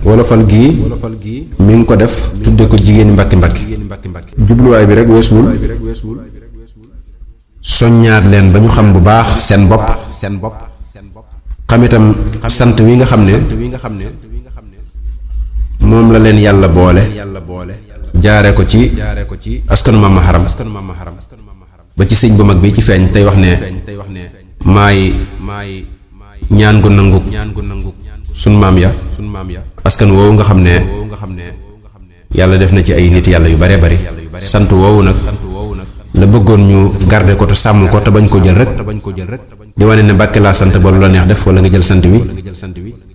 wolofal gii mi ngi ko def tudde ko jigéeni mbakki mbakki jubluwaay bi rek weesuwul soññaat leen ba ñu xam bu baax seen bopp xam itam sant wi nga xam ne moom la leen yàlla boole jaare ko ci askanu Maam Maharam ba ci sëñ bu mag bi ci feeñ tey wax ne maay ñaan gu nangu sun maam ya askan woowu nga xam ne yàlla def na ci ay nit yàlla yu bare bari sant woowu nag la bëggoon ñu garder ko te sàmm ko te bañ ko jël rek di wane ne Mbàkke laa sant ba lu la neex def wala nga jël sant wi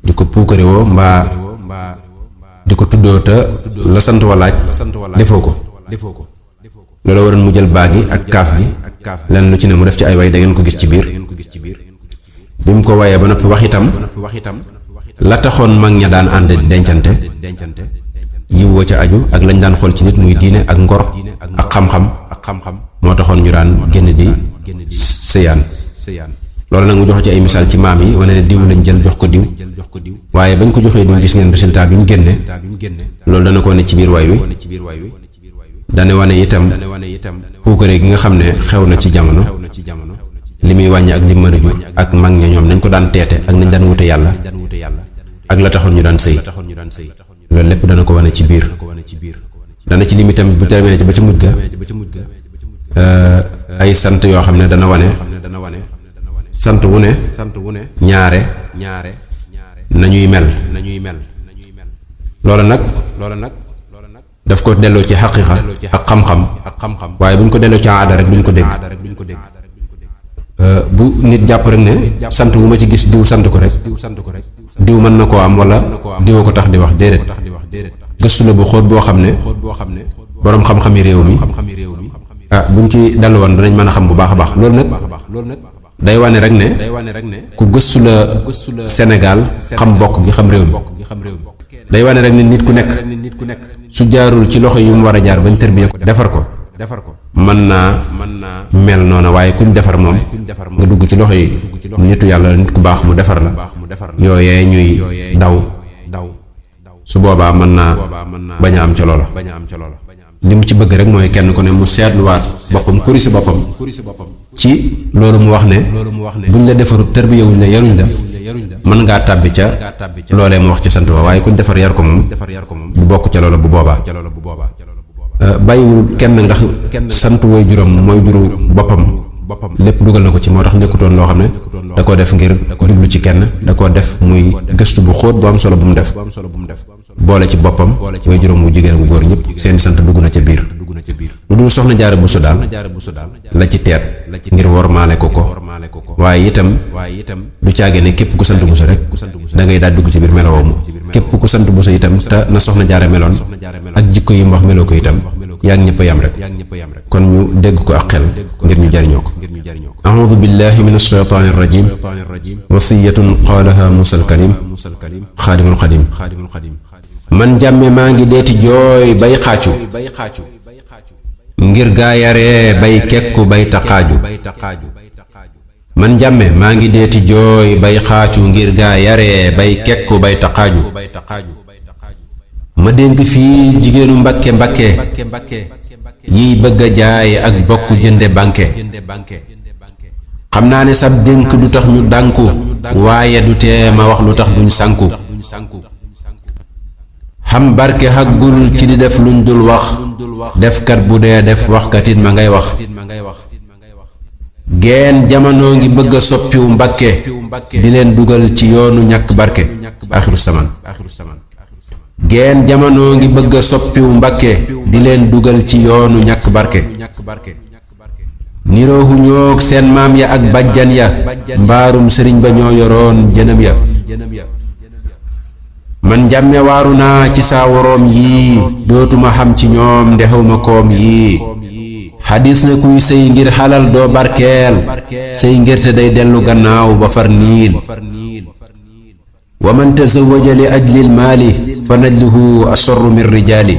di ko puukare woo mbaa di ko tuddoo te la sant walaaj defoo ko loolu waroon mu jël baag yi ak kaaf bi lenn lu ci ne mu def ci ay way da ngeen ko gis ci biir bi mu ko wayee ba noppi wax itam la taxoon mag ña daan ànd dencante yiw wa ca aju ak lañ daan xool ci nit muy diine ak ngor ak xam-xam moo taxoon ñu daan génn di sëyaan loolu nag mu jox ci ay misaal ci maam yi wane ne diw lañ jël jox ko diw waaye bañ ko joxee diw gis ngeen résultat bi mu génne loolu dana ko wane ci biir way wi dane wane itam puukare gi nga xam ne xew na ci jamono li muy wàññi ak li mën a jur ak mag ña ñoom nañ ko daan teete ak nañ daan wute yàlla ak la taxoon ñu daan sëy loolu lépp dana ko wane ci biir dana ci lim itam bu demee ba ci mujj ga ay sant yoo xam ne dana wane sant wu ne ñaare nañuy mel loolu nag daf ko delloo ci xaqiiqa ak xam-xam waaye bu ñu ko delloo ci aada rek duñ ko dégg bu nit jàpp rek ne sant wu ma ci gis diw sant ko rek diw mën na koo am wala diwa ko tax di wax déedéet gëstu la bu xóot boo xam ne boroom xam-xami réew mi buñ ci dallu woon danañ mën a xam bu baax a baax loolu nag day wane rek ne ku gëstu la Sénégal xam bokk gi xam réew mi day wane rek ne nit ku nekk su jaarul ci loxo yi mu war a jaar bañ tërbiye ko defar ko mën naa mel noonu waaye kuñ defar moom nga dugg ci loxo yi nitu yàlla nit ku baax mu defar la yooyee ñuy daw su boobaa mën naa bañ a am ca loola li mu ci bëgg rek mooy kenn ku ne mu seetluwaat boppam corriger boppam ci loolu mu wax ne buñ la defarut tërbiyewuñ la yaruñ la mën ngaa tàbbi ca loolee mu wax ci sant wa waaye kuñ defar yar ko moom bu bokk ca loola bu boobaa bàyyiwul kenn ndax sant way juróom mooy juru boppam lépp dugal na ko ci moo tax nekkutoon loo xam ne da koo def ngir jublu ci kenn da koo def muy gëstu bu xóot bu am solo bu mu def boole ci boppam way juróom wu jigéen bu góor ñëpp seen sant dugg na ca biir lu dul soxna Jaara Buso daal la ci teet ngir wormaale ko waaye itam du caage ne képp ku sant Buso rek da ngay daal dugg ci biir melowoomu képp ku sant Buso itam te na soxna Jaara meloon ak jikko yi mu wax meloo ko itam yaa ngi ñëpp a yam rek kon ñu dégg ko ak xel ngir ñu jariñoo ko a'uudu billahi min ash-shaytaani rajim wasiyatun qaalaha Muusaa al-Kaliim xaadimul xadim man jàmme maa ngi deeti jooy bay xaacu ngir gaa yaree bay kekku bay taqaaju man jàmme maa ngi deeti jooy bay xaacu ngir gaa yaree bay kekku bay taqaaju ma dénk fii jigéenu mbakke yiy bëgg a jaay ak bokk jënde banque xam naa ne sab dénk du tax ñu dànku waaye du tee ma wax lu tax duñ sànku xam barke xaggul ci di def luñ dul wax defkat bu dee def waxkatit ma ngay wax geen jamono ngi bëgg a soppiwu mbakke di leen dugal ci yoonu ñàkk barke axiru saman geen jamono ngi bëgg a soppiwu mbakke di leen dugal ci yoonu ñàkk barke niroohu ñoog seen maam ya ak bajjan ya mbaarum sëriñ ba ñoo yoroon jënam ya man jàmme waaru naa ci saa woroom yii dootuma xam ci ñoom ndexewma koom yii xadis na kuy sëy ngir xalal doo barkeel sëy ngir te day dellu gannaaw ba far niil wa man tazawaja li ajlil maali fa najluhu asharru min rijaali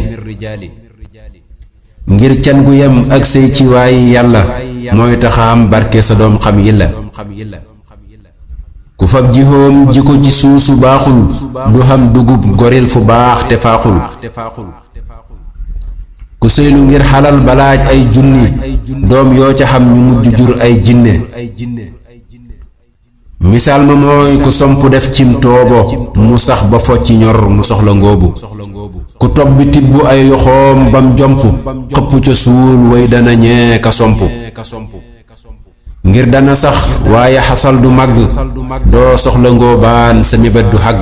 ngir can gu yem ak sëy ci waayi yàlla mooy taxaam barke sa doom xam yi la ku fab jihoom ji ko ci suusu baaxul du xam dugub goril fu baax te faaxul ku sëylu ngir xalal balaaj ay junni doom yoo ca xam ñu mujj jur ay jinne misaal ma mooy ku somp def cim toobo mu sax ba focci ñor mu soxla ngóobu ku tob bi tibb ay yoxoom bam jomp xëpp ca suul way dana ñee ka somp ngir dana sax waaye xasal du màgg doo soxla ngóobaan sa mébét du xàgg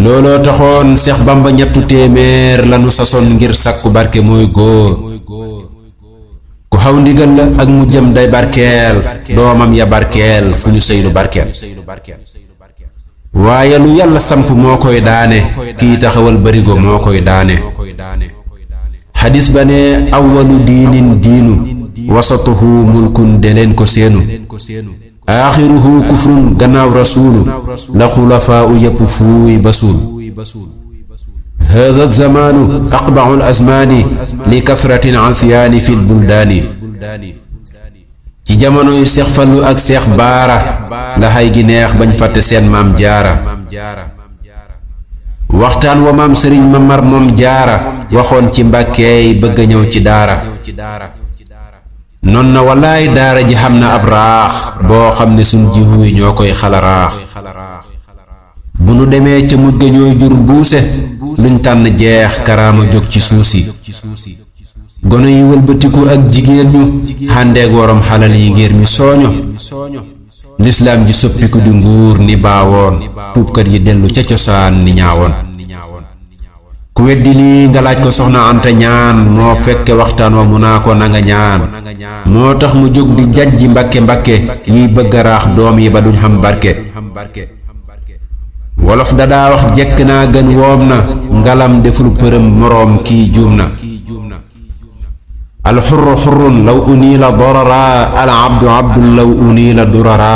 looloo taxoon Seex Bamba ñettu téeméer lanu sasoon ngir sàkku barke mooy góor ku xaw ndigal la ak mu jëm day barkeel doomam ya barkeel fu ñu sëy lu barkeel waaye lu yàlla samp moo koy daane kii taxawal barigo moo koy daane xadis ba ne awwalu diinin diinu wasatuhu mulkun deleen ko seenu aaxiruhu kufrun gannaaw rasuulu la xulafaa u yépp fuuy basuul hada zamaanu aqbacu l azmaani li kasratin asiyaani fi lbuldaani ci jamonoy Seex Fallu ak Seex Baara la xay gi neex bañ fàtte seen maam jaara waxtaan wa maam sëriñ Mamar moom jaara waxoon ci mbàkkeey bëgg a ñëw ci daara noon na wallaay daara ji xam na ab raax boo xam ne suñ jihuy ñoo koy xalaraax bu nu demee ca mujj ga ñooy jur buuse luñ tànn jeex karaama jóg ci suusi gone yi wëlbatiku ak jigéen ñu xàndeeg worom xalal yi ngir mi sooño lislaam ji soppiku di nguur ni baawoon tuubkat yi dellu ca cosaan ni ñaawoon ku weddi lii nga laaj ko soxna Anta ñaan moo fekke waxtaan wa mu naa ko nanga ñaan moo tax mu jóg di jajji mbakke mbakke yiy bëgg a raax doom yi ba duñ xam barke wolof dadaa wax jekk naa gën woom na ngalam deful përëm moroom kii juum na alxurru xurrun law uniila dorara al abdu abdun law uniila durara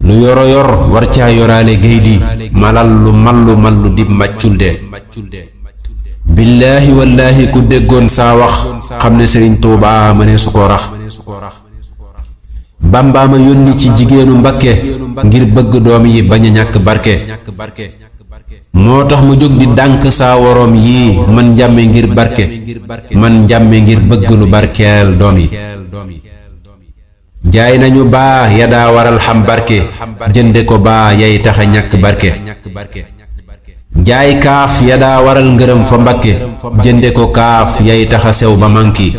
lu yoro yor war caa yoraale géydi malal lu mallu dib màcculde billaahi wallaahi ku déggoon saa wax xam ne Sëriñ Tuubaa mënee su ko rax Bàmbaa ma yónni ci jigéenu Mbakke ngir bëgg doom yi bañ a ñàkk barke moo tax mu jóg di dànk saa woroom yi man njàmme ngir barke man njàmme ngir bëgg lu barkeel doom yi jaay nañu baa ya daa waral xam barke jënde ko baa yay taxa ñàkk barke jaay kaaf ya daa waral ngërëm fa Mbakke jënde ko kaaf yay taxa sew ba manki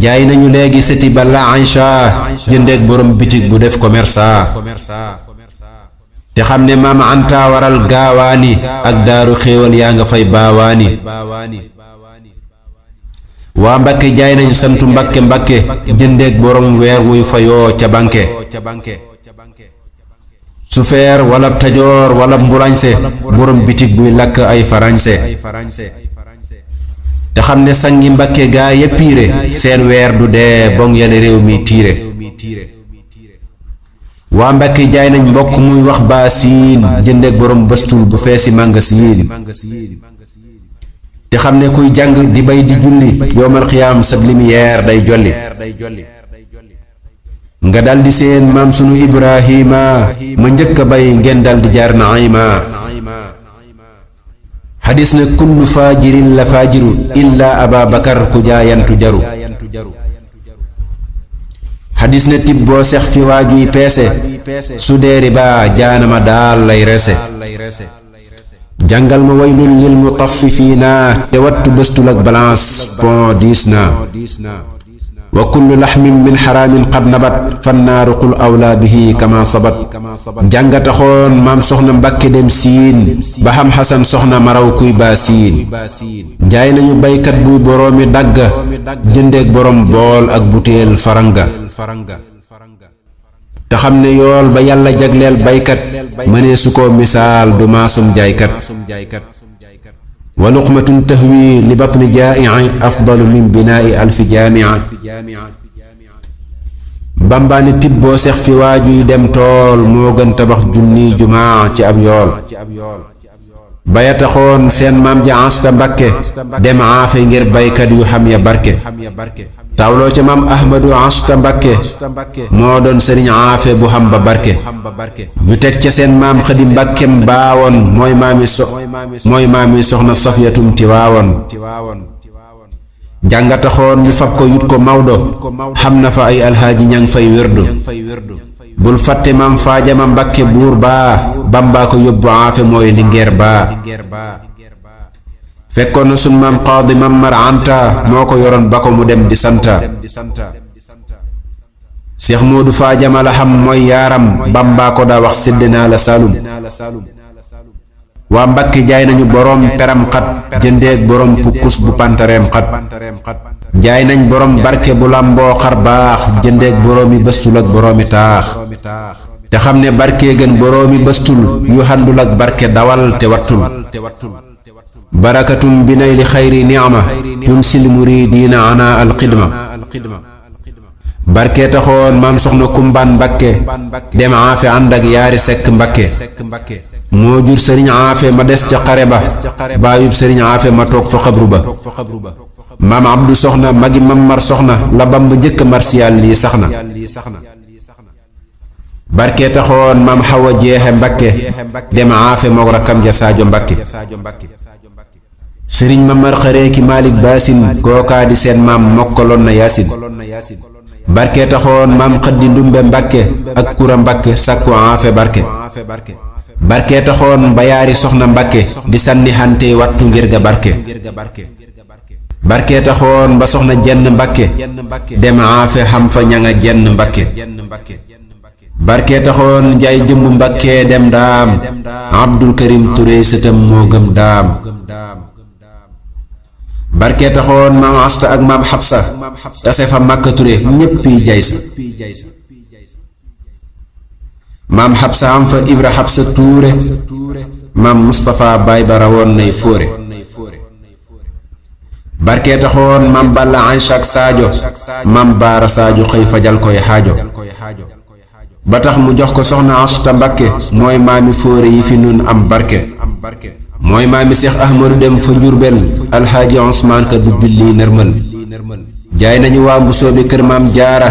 jaay nañu léegi seti ba la Aïcha jëndeek borom bitig bu def commerça te xam ne maam Anta waral gaawaani ak daaru xéewal yaa nga fay baawaani waa Mbakke jaay nañu santu Mbakke Mbakke jëndeek borom weer wuy fayoo ca banque sufeer wala tajoor wala mburañse borom bitig buy lakk ay farañse te xam ne sangi Mbakke gaa yéppiire seen weer du dee bong yale réew mi tiire waa Mbakke jaay nañ mbokk muy wax baa siin jëndeek borom bëstul bu feesi màngasiin te xam ne kuy jàng di bay di julli yowmal xiyaam sab limiyeer day jolli nga daldi seen maam sunu Ibrahima ma njëkk a bay ngeen daldi jaar naima xadis na kullu faajirin la faajiru illa aba bakar ku jaayantu jaru xadis na tib boo sex fi waajuy peese su deeri ba jaanama daal lay rese jàngal ma waylun lil mutaffifiina te wattu bëstul ak balance pon diis na wa kullu laxmin min xaraamin qad nabat fannaaru qul awlaa bihi kama sabat jàngataxoon maam soxna Mbakke dem siin ba xam xasan soxna maraw kuy baa siin jaay nañu baykat buy boroomi dagga jëndeek borom bool ak butéel faranga te xam ne yool ba yàlla jagleel baykat mënee su ko misaal du maasum jaaykat wa luqmatun tahwi li batni jaa'i afdalu min binaa'i alfi jaami'a bambaani tib boo sex fi waajuy dem tool moo gën tabax junni jumaa ci ab yool baya taxoon seen maam ja Asta Mbakke dem aafe ngir baykat yu xam ya barke tawloo ca maam ahmadu asta Mbàkke moo doon sëriñ aafe bu xam ba barke ñu teg ca seen maam xadi Mbàkkem baawoon mooy maami soxna Safyatum Tiwaawoon jàngataxoon ñu fab ko yut ko Mawdo xam na fa ay alxaaji ñang fay wérdu bul fàtte maam faajama Mbàkke buur baa Bamba ko yóbbu aafe mooy lingeer baa fekkoon na sun maam qaadi Mamar Anta moo ko yoroon ba ko mu dem di santa Seex Moodu faajama la xam mooy yaaram Bamba ko daa wax sédd naa la Saalum waa Mbàkke jaay nañu boroom peram xat jëndeeg boroom pukkus bu pantareem xat jaay nañ boroom barke bu làmboo xar baax jëndeeg boroomi bëstul ak boroomi taax te xam ne barke gën boroomi bëstul yu xandul ak barke dawal te wattul barakatum bi nay li xayri ni'ma tunsil muridiina ana alxidma barke taxoon maam soxna kumbaan Mbàkke dem aafe ànd ak yaari sekk Mbàkke moo jur sëriñ aafe ma des ca xare ba baayub sëriñ aafe ma toog fa xabru ba maam abdu soxna magi Mamar soxna la Bamba njëkk marsiyaal lii sax na barke taxoon maam xawa jeexe Mbàkke dem aafe mook rakkam ja Saajo Mbàkke sëriñ Mamar xareeki Malik Baasin kookaa di seen maam mokkaloon na Yaasin barke taxoon maam xaddi Ndumbe Mbàkke ak Kura Mbàkke sàkku aafe barke taxoon bayaari soxna Mbàkke di sànni xante wattu ngir ga barke taxoon ba soxna jenn Mbàkke dem aafe xam fa ñanga jenn Mbàkke barke taxoon njaay jëmb Mbàkke dem daam Abdul Karim Ture sëtam moo gëm daam barke taxoon maam asta ak maam xabsa tase fa Màkka Ture ñéppi jay sa maam xabsa am fa ibra xabsa tuure maam Mustapha baay ba rawoon nay fóore barke taxoon maam Balla Aysa ak Saajo maam Baara Saajo xëy fajal koy xaajo ba tax mu jox ko soxna asta Mbàkke mooy maami fóore yi fi nun am barke mooy maami Seex Ahmadu dem fa Njurbel alxaaji Usmaan ka du julli nërmal jaay nañu waa Mbusoobe kër maam Jaara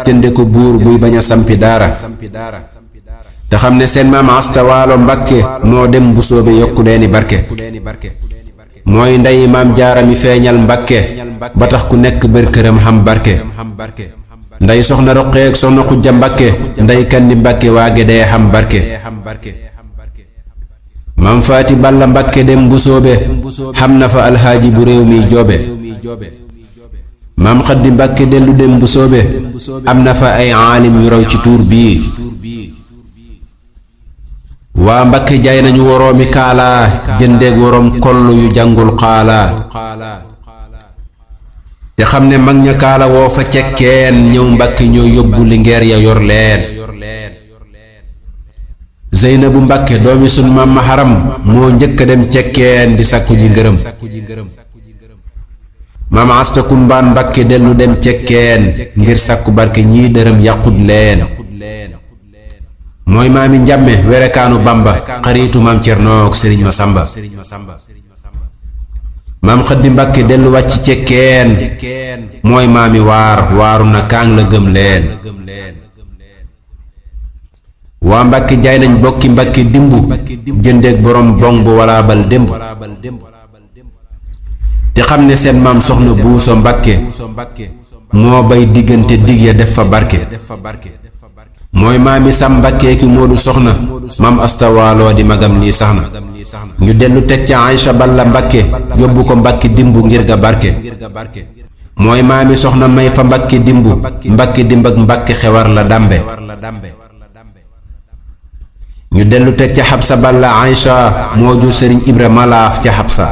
jënde ko buur buy bañ a sampi daara te xam ne seen maam asta waalo Mbàkke moo dem Mbusoobe yokku leeni barke mooy ndey maam Jaara mi feeñal Mbàkke ba tax ku nekk bër këram xam barke ndey soxna Roqeek soxna Xujja Mbàkke ndey Kandi Mbàkke waage dee xam barke maam Faati Balla Mbàkke dem Mbusoobe xam na fa alxaaji bu réew mi joobe maam Xaddi Mbàkke dellu dem Mbusoobe am na fa ay aalim yu raw ci tuur bii waa Mbàkke jaay nañu woroomi kaala jëndeeg woroom koll yu jàngul xaala te xam ne mag ña kaala woo fa cekkeen ñëw Mbàkke ñoo yóbbu lingeer ya yor leen Zeynabu Mbàkke doomi sun maam Maharam moo njëkk a dem cekkeen di sàkku ji ngërëm maam asta kumbaan Mbàkke dellu dem cekkeen ngir sàkku barke ñii dërëm yàqut leen mooy maami Njàmme werekaanu Bamba xaritu maam Cernook Sëriñ Masamba maam Xaddi Mbàkke dellu wàcc cekkeen mooy maami waaru na kaang la gëm leen waa Mbàkke jaay nañ bokki Mbàkke dimbu jëndeeg borom bong bu walaa bal démb te xam ne seen maam soxna Buuso Mbàkke moo bay diggante dig ya def fa barke mooy maami Sam Mbàkke ki Moodu soxna maam asta waaloo di magam nii sax na ñu dellu teg ca Aysa Balla Mbàkke yóbbu ko Mbàkke dimbu ngir ga barke mooy maami soxna May fa Mbàkke dimbu Mbàkke dimb ak Mbàkke xewar la dambe ñu dellu teg ca Xabsa Balla Aysa moo jur Sëriñ Ibra Malaaf ca Xabsa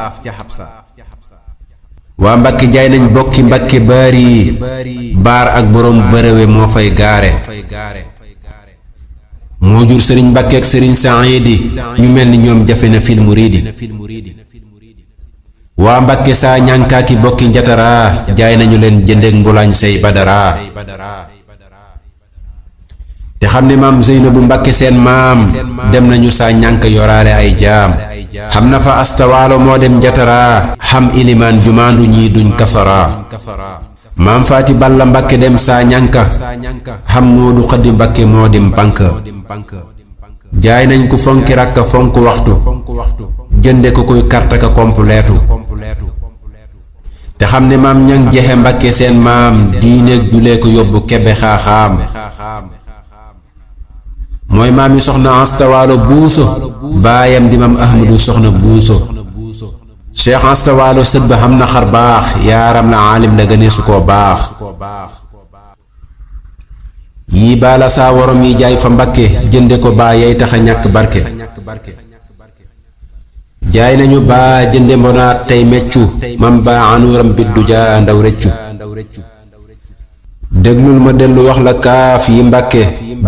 waa Mbàkke jaay nañ bokki Mbàkke baari baar ak boroom bërëwe moo fay gaare moo jur Sëriñ Mbàkke ak Sëriñ Saidi ñu mel ni ñoom jafe na fil muriidi waa Mbàkke saa ñànkaaki bokki njataraa jaay nañu leen jëndeeg mbulaañ say badaraa te xam ne maam Zeynabu Mbàkke seen maam dem nañu saa ñànk yoraale ay jaam xam na fa asta waalo moo dem njataraa xam ilimaan jumaandu ñii duñ kasaraa maam faati balla mbakke dem saa ñanka xam moodu xaddi mbakke moo dim pank jaay nañ ku fonki rakka fonk waxtu jënde ko kuy karta ka kompleetu te xam ne maam ñang jexe mbakke seen maam diineeg julee ko yóbbu kebe xaaxaam mooy maam yi soxna astawaalo buuso baayam di maam ahmadu soxna buuso cheikh astawaalo sët ba xam na xar baax yaaram la aalim la gëne su koo baax yii baala saa worom yi jaay fa mbakke jënde ko baa yay taxa ñàkk barke jaay nañu baa jënde mbonaat tey meccu mam baa anuuram biddu jaa ndaw reccu déglul ma dellu wax la kaaf yi mbakke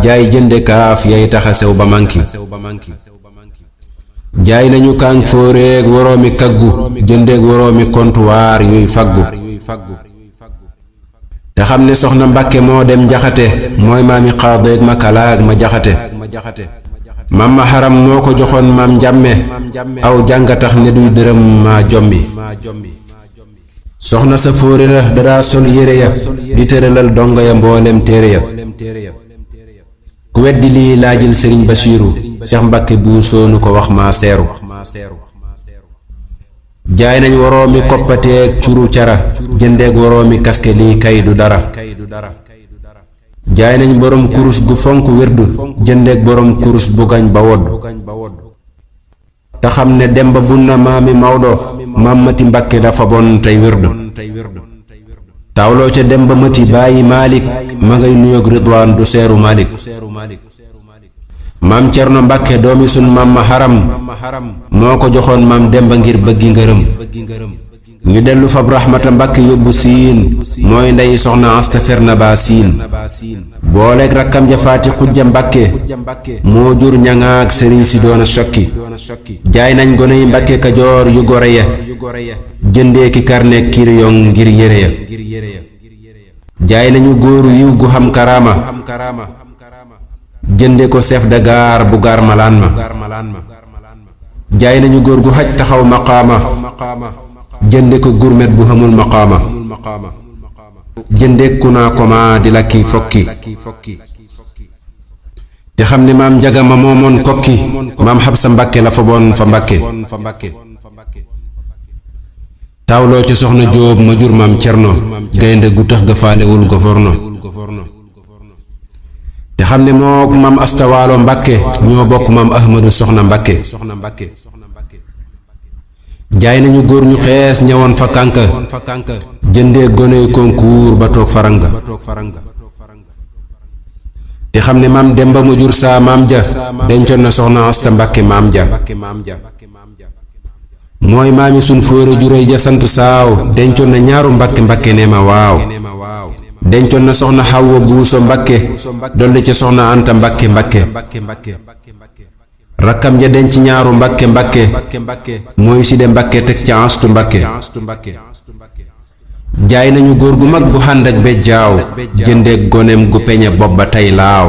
jaay jënde kaaf yay taxa sew ba manki jaay nañu kàng fóoreeg woroomi kaggu jëndeeg woroomi kontuwaar yuy faggu te xam ne soxna mbakke moo dem jaxate mooy maami xaadeeg ma kalaag ma jaxate mam ma xaram moo ko joxoon maam njàmme aw jànga tax ne duy dërëm maa jommi soxna sa fóore la dadaa sol yére ya di tëralal dongo ya mboolem téere ya ku weddi lii laajil sëriñ Basiiru Seex Mbakke buusoo nu ko wax maa seeru jaay nañ woroomi koppateeg curu cara jëndeeg woroomi kaske lii kay du dara jaay nañ borom kurus gu fonk wirdu jëndeeg borom kurus bu gañ ba wodd te xam ne demba bunna maami Mawdo Mamati Mbakke dafa bon tey wirdu tawloo ca demba mati bàyyi Malik ma ngay nuyoog Ridwaan du seeru Malik maam Cerno Mbakke doomi sun maam ma xaram moo ko joxoon maam demba ngir bëggi ngërëm ñu dellu fab Rahmata Mbakke yóbbu siin mooy ndey soxna asta ferna baa siin booleeg rakkam ja faati xujja Mbakke moo jur ñaŋaak sëriñ si doona sokki jaay nañ gone yi Mbakke Kajoor yu gore ya jëndee ki karneek kiriyoŋ ngir yére ya jaay nañu góoru yiw gu xam karaama jënde ko chef de gare bu gaar malaan ma jaay nañu góor gu xaj taxaw maqaama jënde ko gurmet bu xamul maqaama jënde ku naa koma di la ki fokki te xam ne maam njagama moomoon kokki maam Xabsa Mbakke la fa bon fa Mbakke tawloo ci soxna Jóob ma jur maam Cerno gaynde gu tax ga faalewul goforno te xam ne moo maam astawaalo Mbakke ñoo bokk maam ahmadu soxna Mbakke jaay nañu góor ñu xees ñëwoon fa kànka jëndee goney konkuur ba toog faranga te xam ne maam demba mu jur saa maam ja dencoon na soxna asta Mbakke maam ja mooy maami sun fóore ju réy ja sant saaw dencoon na ñaaru Mbakke Mbakke nee ma waaw dencoon na soxna Xawwa Buuso Mbakke dolli ca soxna Anta Mbakke Mbakke rakkam ja denc ñaaru Mbakke Mbakke mooy Side Mbakke teg ca Astu Mbakke jaay nañu góor gu mag gu xànd ak bejjaaw jëndeeg goneem gu peñe bopp ba tey laaw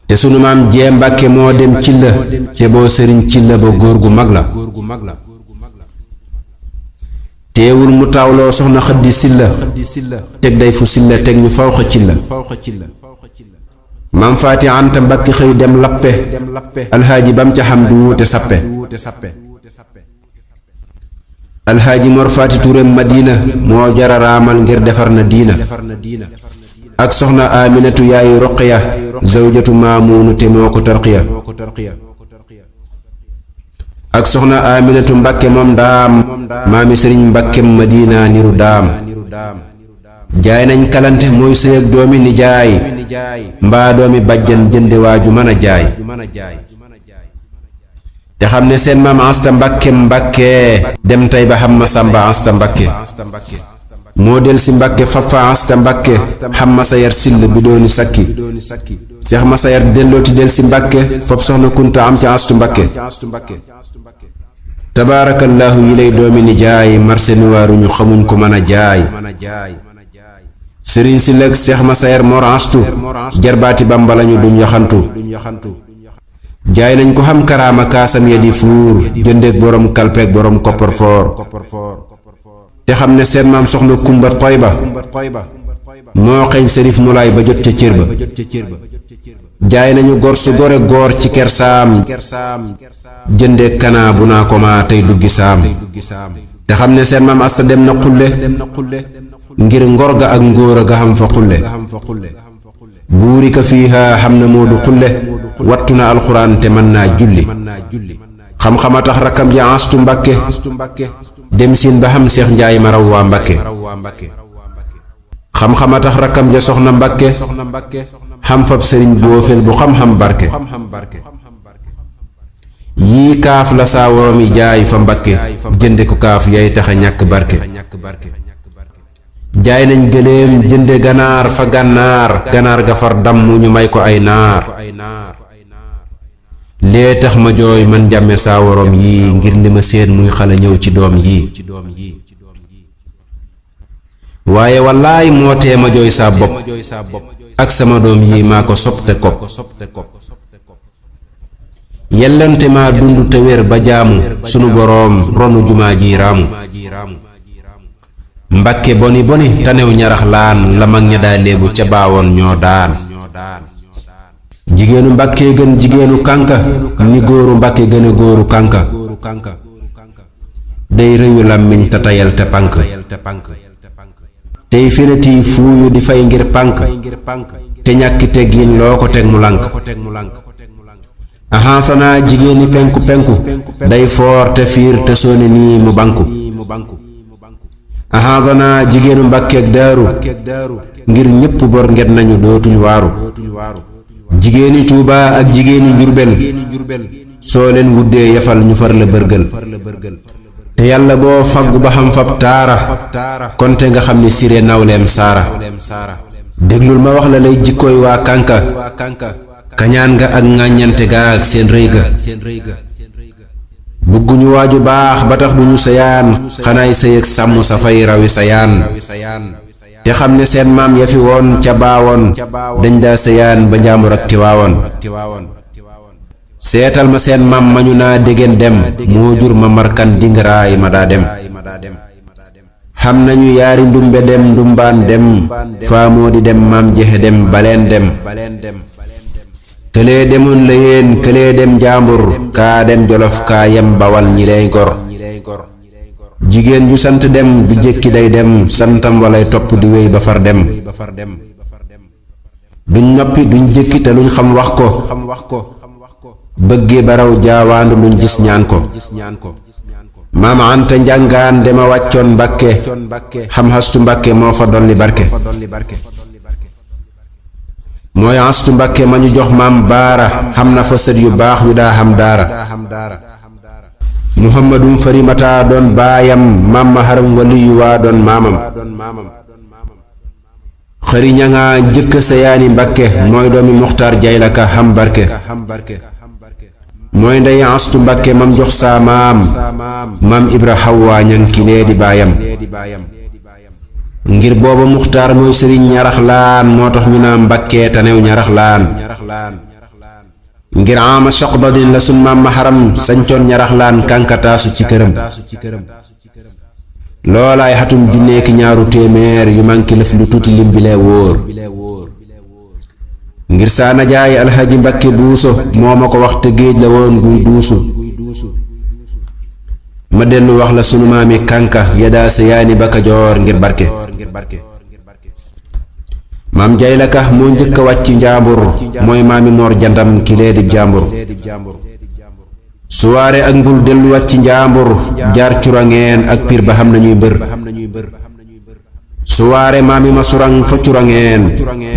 te sunu maam jee Mbakke moo dem ci la ce boo sëriñ ci la ba góor gu mag la teewul mu tawloo soxna xaddi silla teg day fu silla teg ñu fawxa ci la maam faati Anta Mbakke xëy dem lappe alxaaji bam ca xam du wuute sappe alxaaji Mor Faati Ture Madina moo jara raamal ngir defar na diina ak soxna Aminatu yaayu Roqiya zawjatu Maamuunu te moo ko tarqiya ak soxna Aminatu Mbakke moom daam maami sëriñ Mbakke Madina niru daam jaay nañ kalante mooy sëy ak doomi nijaay mbaa doomi bàjjan jënde waaju mën a jaay te xam ne seen maam Asta Mbakke Mbakke dem tey ba xam ma Samba Asta Mbakke moo del si Mbakke fab fa Asta Mbakke xam ma sayar sill bi dooni sakki seex ma sayar dellooti del si Mbakke fab soxna Kunta am ca Astu Mbakke tabaarakallaahu yi lay doomi nijaay marse nuwaaruñu xamuñ ko mën a jaay sëriñ si lëg seex ma sayar Mor Astu jarbaati Bamba lañu duñ yaxantu jaay nañ ko xam karaama kaasam ya di fuur jëndeeg borom kalpeeg borom kopparfoor te xam ne seen maam soxna kumba Toyba moo xeeñ sërif mulaay ba jot ca cër ba jaay nañu gor su gore góor ci kersaam jënde kanaa bu naa ko maa tey duggi saam te xam ne seen maam asta dem na xulle ngir ngor ga ak ngóora ga xam fa xulle buuri ka fiiha xam na moodu xulle wattu na alxuraan te mën naa julli xam-xama tax rakkam ja astu mbàkke dem siin ba xam seex njaay ma raw waa mbàkke xam-xama tax rakkam ja soxna mbàkke xam fab sëriñ boofel bu xam-xam barke yii kaaf la saa worom yi jaay fa mbàkke jënde ko kaaf yay taxa ñàkk barke jaay nañ gëléem jënde ganaar fa gànnaar ganaar ga far damm ñu may ko ay naar lee tax ma jooy man njàmme saa worom yii ngir li ma seen muy xala ñëw ci doom yii waaye wallaay moo tee ma jooy saa bopp ak sama doom yii maa ko sopte ko yellante maa dund te wér ba jaamu sunu boroom ronu jumaa ji raamu mbakke boni boni tanew ñarax laan la mag ña daa léebu ca baawoon ñoo daan jigéenu mbàkke gën jigéenu kànka ni góoru mbàkke gën a góoru kànka day rëyu làmmiñ te tayal te pànk tey feneti fuuyu di fay ngir pànk te ñàkki teggiin loo ko teg mu lànk ahansana jigéeni penku penku day foor te fiir te soone nii mu banku ahansana jigéenu mbàkkeek daaru ngir ñépp bor nget nañu dootuñ waaru jigéeni tuuba ak jigéeni njurbel soo leen wuddee yafal ñu far la bërgël te yàlla boo faggu ba xam fab taara konte nga xam ni siré nawleem saara déglul ma wax la lay jikkooy waa kànka kañaan nga ak ŋàññante ga ak seen rëy ga bugguñu waaju baax ba tax duñu sayaan xanaay sëy ak sàmm sa fay rawi sayaan te xam ne seen maam ya fi woon ca baawoon dañ daa sayaan ba njaambur ak tiwaawoon seetal ma seen maam mañu naa déggeen dem moo jur ma markan dingaraay ma daa dem xam nañu yaari ndumbe dem ndumbaan dem faa moo di dem maam jexe dem baleen dem këlee demoon la yéen këlee dem njaambur kaa dem jolof kaa yem bawal ñi lay gor jigéen ju sant dem du jékki day dem santam walay topp di wéy ba far dem duñ noppi duñ jékki te luñ xam wax ko bëggee baraw jaawaandu luñ gis ñaan ko maama anta njàngaan dema wàccoon mbàkke xam hastu mbàkke moo fa dolli barke mooy hastu mbàkke ma ñu jox maam baara xam na fa sët yu baax yu daa xam daara muhammadum farimata doon baayam maam ma haram waliyu waa doon maamam xëri ñanga njëkk sa yaani mbàkke mooy doomi muxtaar jaylaka xam barke mooy ndey astu mbàkke mam jox saa maam ibra xawwa ñang kilee di baayam ngir booba muxtaar mooy sëriñ ñarax laan moo tax ñu naa mbàkke tanew ñarax laan ngir ama soqdadin la sun maam ma xaram sañcoon ñarax laan kànkataasu ci këram loolaay xatum junneeki ñaaru téeméer yu manki lëf lu tuuti lim bi lee wóor ngir saa najaay alxaji mbàkke buuso moo ma ko wax te géej la woon guy duusu ma dellu wax la sunu maami kànka yadaa sa yaani ba Kajoor ngir barke maam jay la ka moo njëkk a wàcc njaambur mooy maami moor jandam kilee di jàmbur suwaare ak mbul dellu wàcc njaambur jaar curangeen ak piir ba xam nañuy mbër suwaare maami ma surang fa curangeen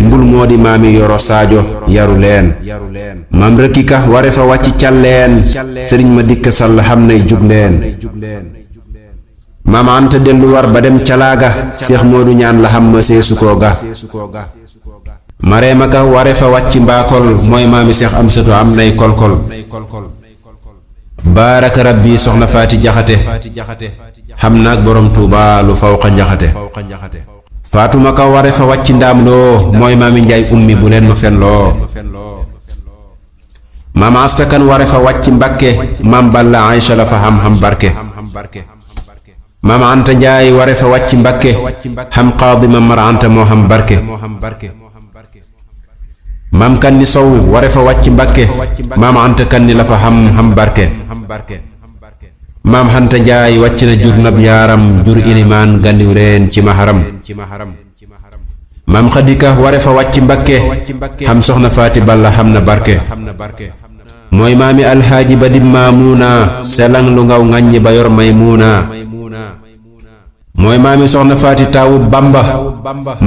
mbul moo di maami yoro saajo yaru leen maam rëkki ka ware fa wàcc calleen sëriñ ma dikk sall xam nay jug leen maam anta dellu war ba dem calaaga seex moodu ñaan la xam ma seesu koo ga mareema ka ware fa wàcc mbaakol mooy maami seex am satu am nay kolkol baaraka rabbi soxna faati jaxate xam naag borom tuuba lu fawqa njaxate faatuma ka ware fa wàcc ndaam loo mooy maami njaay ummi bu leen ma fen loo maam astakan ware fa wàcc mbàkke maam balla aysa la fa xam barke maam anta njaay ware fa wàcc mbakke xam qaadi mamar anta moo xam barke maam kanni sow ware fa wàcc mbakke maam anta kanni la fa xam barke maam anta njaay wàcc na jur nab yaaram jur ilimaan gandiw reen ci maharam maam xadika ware fa wàcc mbakke xam soxna faati balla xam na barke mooy maami alhaaji ba dim maamuuna selang lu ngaw ŋàññi ba yor maymuuna mooy maami soxna faati taawu bamba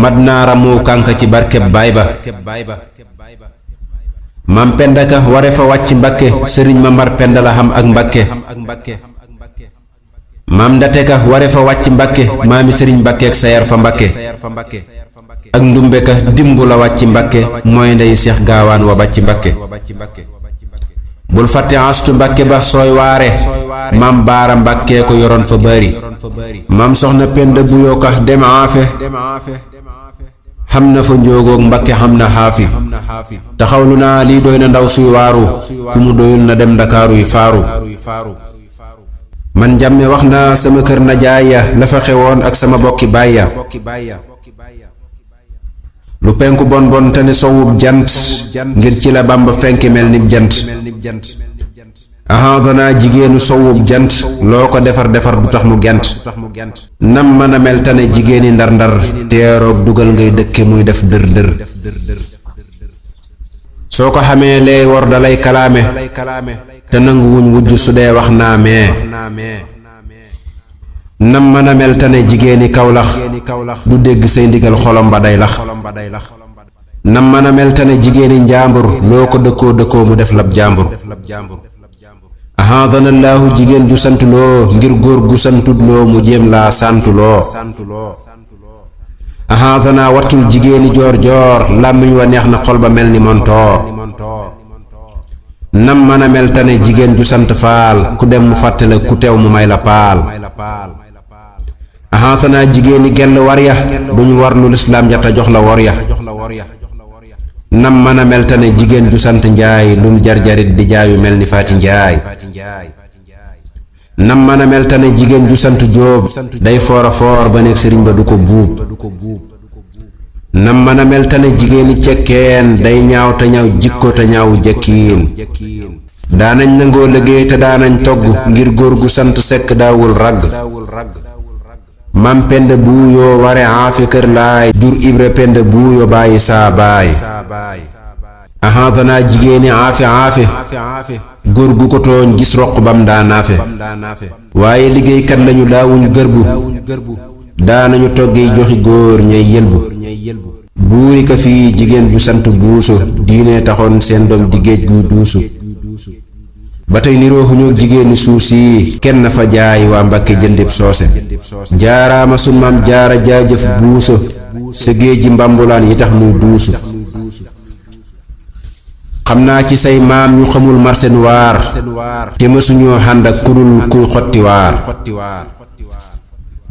mad naara mu kànka ci barkeb baay ba maam pendaka ware fa wàcc mbakke sëriñ ma mar penda la xam ak mbakke maam ndateka ware fa wàcc mbakke maami sëriñ mbakkeek sayar fa mbakke ak ndumbe ka dimbu la wàcc mbakke mooy ndey seex gaawaan wa bàcc mbakke bul fàtte astu mbakke ba sooy waare maam baara mbakke ko yoroon fa bari maam soxna penda bu yokka dem aafe xam na fa njóogoog mbakke xam na xaafi taxawlu naa lii doy na ndaw suy waaru ku mu doyul na dem ndakaaru yi faaru man njàmme wax naa sama kër na jaaya la fa xewoon ak sama bokki baaya lu penku bon bon te ne sowub jant ngir ci la bamba fenki mel nib jant ahadana jigéenu sowub jant loo ko defar defar du tax mu gent nam mën a mel tane jigéeni ndar ndar teeroog dugal ngay dëkke muy def dër dër soo ko xamee lay wor dalay kalaame te nangu wuñ wujj su dee wax naa mee nam mën a mel tane jigéeni kawlax du dégg say ndigal xolom ba day lax nam mën a mel tane jigéeni njaambur loo ko dëkkoo dëkkoo mu def lab jaambur ahaadanallaahu jigéen ju santuloo ngir góor gu santudloo mu jéem laa santuloo ahaadana wattul jigéeni joor joor làmmiñ wa neex na xol ba mel ni montoor nam mën a mel tane jigéen ju sant faal ku dem mu fàttale ku teew mu may la paal ahaasana jigéeni gell war ya duñ war lu lislaam jata jox la wor ya nam mën a mel tane jigéen ju sant njaay lum jarjarit di jaayu mel ni faati njaay nam mën a mel tane jigéen ju sant jóob day foora foor ba nekk sëriñ ba du ko buub nam mën a mel tane jigéeni cekkeen day ñaaw te ñaaw jikko te ñaaw jëkkiin daanañ nangoo liggéey te daanañ togg ngir góor gu sant sekk daawul ragg mam penda buuyoo ware aafe kër laay jur ibra penda buuyo bàyyi saa baay ahadana jigéeni aafe aafe góor gu ko tooñ gis roq bam daa naafe waaye liggéeykat lañu daawuñ gërbu daanañu toggee joxi góor ñay yëlbu buuri ka fii jigéen ju sant buuso diine taxoon seen doom di géej guy duusu ba tey nirooxuñu jigéeni suuf si kenn fa jaay waa Mbàkke jëndib soose jaaraama sun maam jaara jaajëf buuso sa géeji mbambulaan yi tax muy duusu xam naa ci say maam ñu xamul marsen waar te mësuñoo xànd ak kurul kuy xotti waar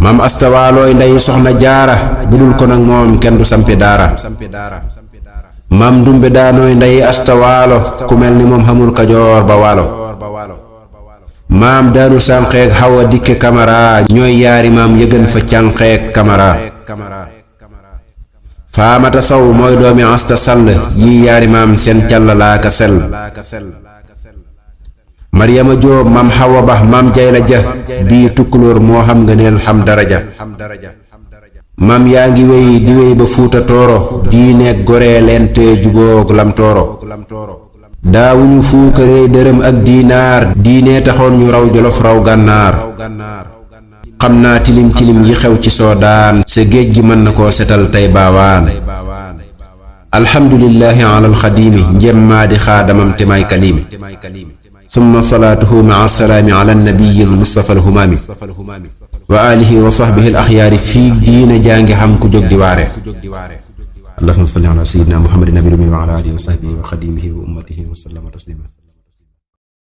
maam astawaalooy ndey soxna jaara budul ko nag moom kenn du sampi daara maam ndumbe daanooy ndey astawaalo ku mel ni moom xamul kajoor ba waalo maam daanu sànqeeg xawa dikke kamara ñooy yaari maam yëgën fa cànqeeg kamara faamata saw mooy doomi asta sall yi yaari maam seen càllalaa ka sell maryama jóob maam xawa ba maam jayla ja bii tukkulóor moo xam nga neel xam daraja maam yaa ngi wéy di wéy ba fuuta tooro diineeg goree leen te juboog lam tooro daawuñu fuukaree dërëm ak diinaar diine taxoon ñu raw jolof raw gànnaar xam naa tilim tilim yi xew ci soodaan sa géej gi mën na koo setal tey baawaan alhamdulillahi ala alxadimi njemmaa di xaadamam te may kalimi summa salaatuhu maa salaami ala nabiyi almustafa alhumaami wa alihi wa sahbihi alaxyaari fii diina jàngi xam ku jóg di waare allahumma salli ala sayyidina muhammadin nabil ummi wa ala alihi wa sahbihi wa xadimihi wa ummatihi wa sallama taslima